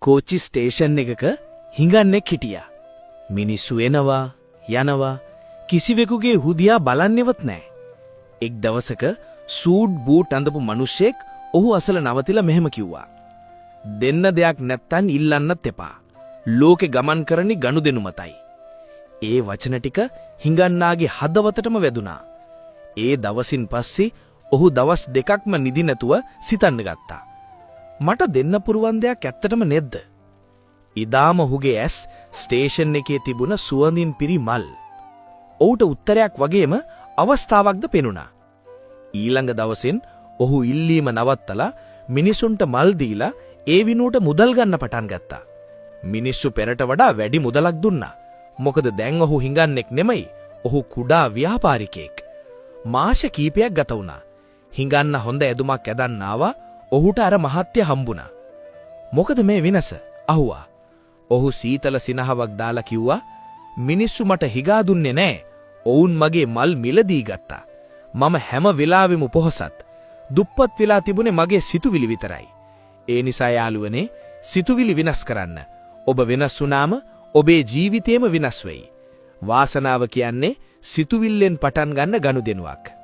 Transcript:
කෝච්චි station එකක හිඟන්නෙක් හිටියා. මිනිස්සු එනවා යනවා, කිසිවෙකුගේ හුදියා බලන්නෙවත් නෑ. එක් දවසක සූට් බූට් අඳපු මිනිස්සෙක් ඔහු අසල නවතිලා මෙහෙම කිව්වා. "දෙන්න දෙයක් නැත්තන් ඉල්ලන්නත් එපා. ලෝකෙ ගමන් කරන්නේ ගනුදෙනු මතයි." ඒ වචන ටික හිඟන්නාගේ හදවතටම වැදුනා. ඒ දවසින් පස්සේ ඔහු දවස් 2ක්ම නිදි නැතුව සිතන්න ගත්තා. මට දෙන්න පුරුවන් දෙයක් ඇත්තටම නැද්ද? ඉදාම ඔහුගේ ඇස් ස්ටේෂන් එකේ තිබුණ සුවඳින් පිරි මල්. ඔහුට උත්තරයක් වගේම අවස්ථාවක්ද පෙනුණා. ඊළඟ දවසෙන් ඔහු ඉල්ලීම නවත්තලා මිනිසුන්ට මල් දීලා ඒ විනුවට මුදල් ගන්න පටන් ගත්තා. මිනිස්සු පෙරට වඩා වැඩි මුදලක් දුන්නා. මොකද දැන් ඔහු හිඟන්නෙක් නෙමෙයි, ඔහු කුඩා ව්‍යාපාරිකයෙක්. මාස කීපයක් ගත වුණා. හිඟන්න හොඳ ඇඳුමක් ඇදන් ආවා. ඔහුට අර මහත්ය හම්බුණා. "මොකද මේ වෙනස?" අහුවා. ඔහු සීතල සිනහවක් දාලා කිව්වා, "මිනිස්සු මට හිගා දුන්නේ නෑ. ඔවුන් මගේ මල් මිලදී ගත්තා. මම හැම වෙලාවෙම පොහොසත්. දුප්පත් වෙලා තිබුණේ මගේ සිතුවිලි විතරයි." ඒ නිසා යාළුවනේ, සිතුවිලි වෙනස් කරන්න. ඔබ වෙනස් වුණාම ඔබේ ජීවිතේම වෙනස් වෙයි. වාසනාව කියන්නේ සිතුවිල්ලෙන් පටන් ගන්න ගනුදෙනුවක්.